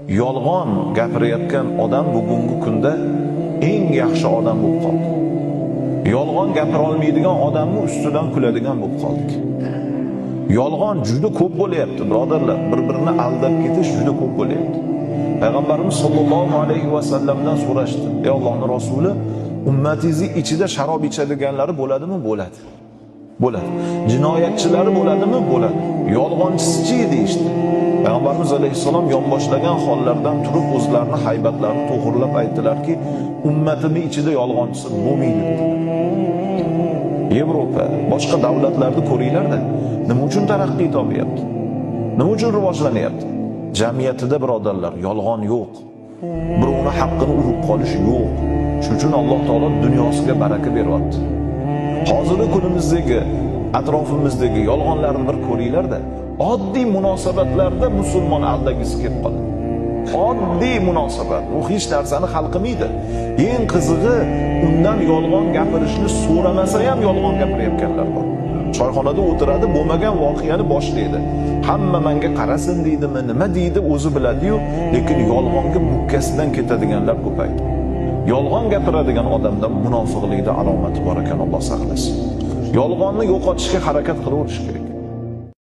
Yolg'on gapirayotgan odam bugungi kunda eng yaxshi odam bo'lib qoldi. Yolg'on gapira olmaydigan odamni ustidan kuladigan bo'lib qoldik. Yolg'on juda ko'p bo'lyapti, birodarlar. Bir-birini aldab ketish juda ko'p bo'lyapti. Payg'ambarimiz sollallohu alayhi va sallamdan so'rashdi: "Ey Allohning rasuli, ummatingizni ichida sharob ichadiganlari bo'ladimi?" Bo'ladi. Bo'ladi. Jinoyatchilari bo'ladimi? Bo'ladi. Yolg'onchisi-chi deyishdi. Payg'ambarimiz alayhissalom yonboshlagan hollardan turib o'zlarini haybatlarini to'g'rilab aytdilarki, ummatimning ichida yolg'onchisi bo'lmaydi dedilar. Yevropa, boshqa davlatlarni ko'ringlar-da, nima uchun taraqqiy topyapti? Nima uchun rivojlanyapti? Jamiyatida birodarlar, yolg'on yo'q. Birovning haqqini urib qolish yo'q. Shuning uchun Alloh taolo dunyosiga baraka beryapti. Hozirgi kunimizdagi, atrofimizdagi yolg'onlarni bir ko'ringlar-da, oddiy munosabatlarda musulmon aldagisi kelib qoladi. Oddiy munosabat, u hech narsani hal qilmaydi. Eng qizig'i, undan yolg'on gapirishni so'ramasa ham yolg'on gapirayotganlar bor. Choyxonada o'tiradi, bo'lmagan voqeani boshlaydi. Hamma menga qarasin deydimi, nima deydi o'zi biladi-yu, lekin yolg'onga mukkasidan ketadiganlar ko'paydi. Yolg'on gapiradigan odamda munofiqlikda alomati bor ekan, Alloh saqlasin. Yolg'onni yo'qotishga harakat qilaverish kerak.